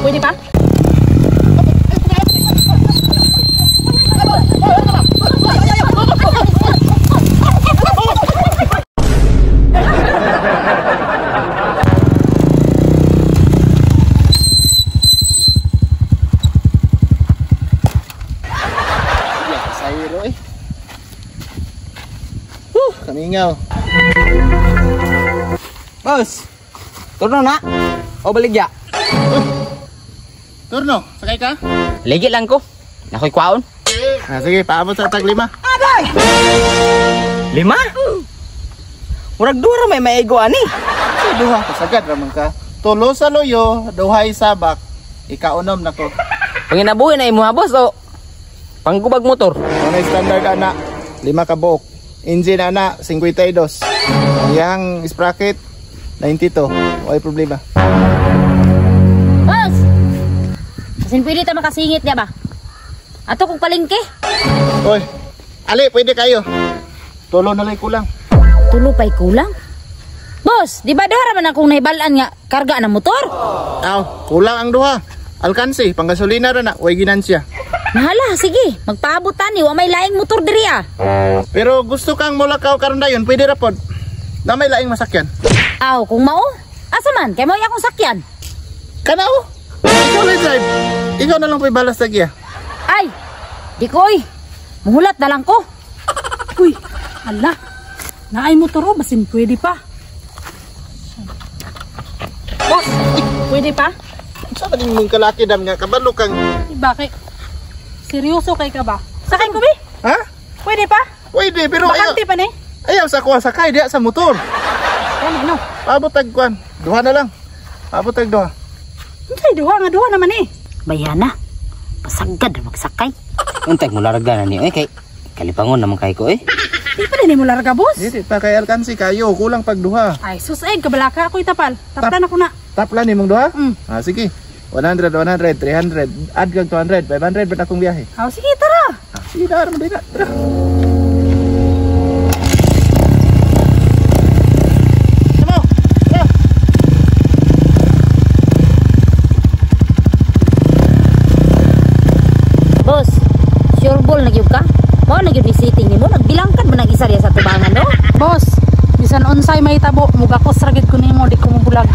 Pwede pa? Sayro eh. Kamingaw. Boss, turno na. O baligya. Turno, sakay ka? Ligi lang ko. Nakoy kwaon. Ah, sige, paabot sa tag 5. Aday! 5? Murag duha ra may maigo ani. Ay, duha kasagad ra man ka. Tulo sa loyo, duhay sabak. Ikaunom nako. Panginabuhi na imo ha, boss o panggubag motor. Ano standard ana? 5 ka buok. Engine ana 52. Ang iyang sprocket 92. Way problema. Boss! Kasin pwede ta makasingit niya ba? Ato kong palengke. Oy. Ali, pwede kayo. Tulo na lang kulang. Tulo pa'y kulang? Boss, di ba duha ra man akong nahibalan nga karga ng motor? Aw, kulang ang duha. Alkansi, panggasolina ra na, way ginansya. Mahala, sige. Magpaabot tani, wa may laing motor diri ah. Pero gusto kang mulakaw karon dayon, pwede ra pod. Na may laing masakyan. Aw, kung mao, asa man kay mao akong sakyan. Kanao. Ikaw na drive. Ikaw na lang po'y balas sa giya. Ay, di ko oy. Muhulat na lang ko. Uy, ala. Naay motor o, basin pwede pa. Boss, pwede pa? Sa man mong kalaki dam nga kabalo kang Bakit? Seryoso kay ka ba? Sakay ko bi? Ha? Pwede pa? Pwede pero ayaw. Bakante pa ni? Ayaw sa kuha sakay diha sa motor. Kani no. Paabot tag kuan. Duha na lang. Paabot tag duha. Unsay duha nga duha naman eh. Bayana. Pasagad na magsakay. Untay mo larga na ni oy kay kalipangon naman kay ko eh. Di pa din mo larga, boss. Dili pa kay alkansi kayo, kulang pag duha. Ay, sus ay kabalaka ako itapal. Taplan ako na. Taplan nimong duha? Mm. Ah, sige. 100, 100, 300, add kag 200, 500 ba akong biyahe? Aw, sige, tara. Ah, sige, dara man dina. Tara. Tama. Tara. Boss, sure ball na gyud ka? Mao na gyud ni sitting nimo, nagbilangkan man ang isa diya sa tubangan, no? Boss, bisan unsay may tabo, mugakos ra gid ko nimo, di ko mobulag.